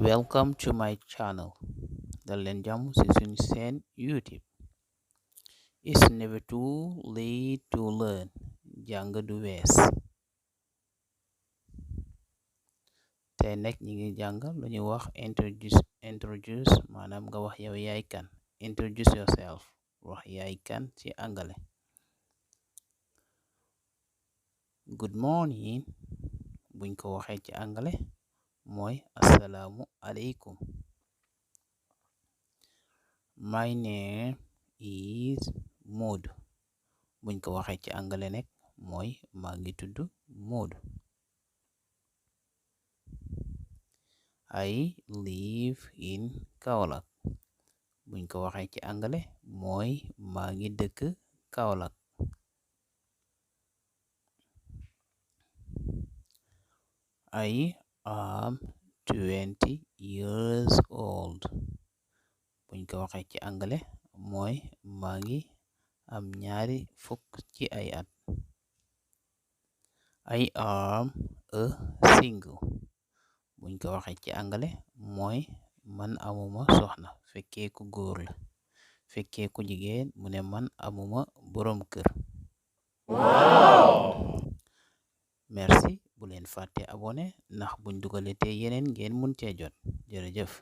Welcome to my channel. dal leen jàmm ci suñu seen YouTube. It's never too late to learn. Jàng du wees. Tey nag ñi ngi jàng lu ñuy wax introduce maanaam nga wax yow yaay kan. Introduce yourself. Wax yaay kan ci angale. Good morning buñ ko waxee ci angale mooy assalaamu aleykum. My name is Modou buñ ko waxee ci angale nekk mooy maa ngi tudd Modou. I live in Kaolack buñ ko waxee ci angale mooy maa ngi dëkk Kaolack. I am 20 years old buñ ko waxee ci angale mooy maa ngi am ñaari fukk ci ay at. I am a single buñ ko waxee ci angale mooy man amuma soxna fekkee ku góor la, fekkee ku jigéen mu ne man amuma boroom kër. Merci bu leen fàtte abonné ndax buñ dugaletee yeneen ngeen mun cee jot. Jërëjëf.